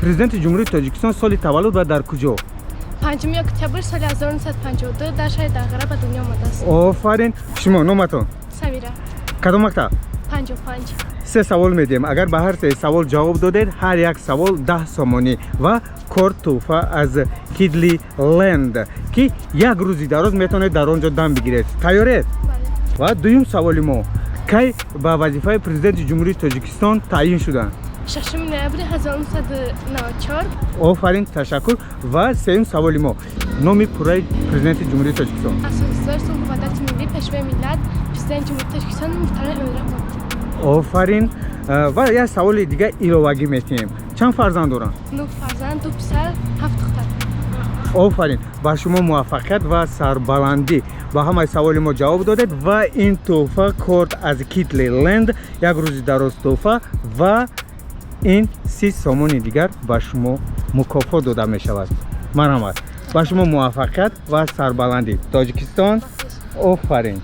Президенти Ҷумҳурии Тоҷикистон соли таваллуд ва дар куҷо? 5 октябр соли 1952 дар шаҳри Данғара ба дунё омадааст. Офарин. Шумо, номатон? Самира. Кадом мактаб? 55. Се савол медиҳем. Агар ба ҳар се савол ҷавоб додед, ҳар як савол 10 сомонӣ ва корт тӯҳфа аз Кидли Ленд, ки як рӯзи дароз метавонед дар он ҷо дам бигиред. Тайёред? Бале. Ва дуюм саволи мо: кай ба вазифаи Президенти Ҷумҳурии Тоҷикистон таъйин шуданд? 6 ноябри 1994. Офарин, ташаккур. Ва сеюм саволи мо: номи пурраи Президенти Ҷумҳурии Тоҷикистон? Асосгузори сулҳу ваҳдати миллӣ, Пешвои миллат, Президенти Ҷумҳурии Тоҷикистон муҳтарам Эмомалӣ Раҳмон. Офарин. Ва як саволи дига иловагӣ метиҳем: чанд фарзанд доранд? Нӯҳ фарзанд, ду писар, ҳафт духтар. Офарин, ба шумо муваффақият ва сарбаландӣ. Ба ҳамаи саволи мо ҷавоб додед ва ин тӯҳфа, корт аз Китли Ленд, як рӯзи дароз тӯҳфа ва ин 30 сомони дигар ба шумо мукофот дода мешавад. Марҳамат, ба шумо муваффақият ва сарбаландӣ. Тоҷикистон, офарин!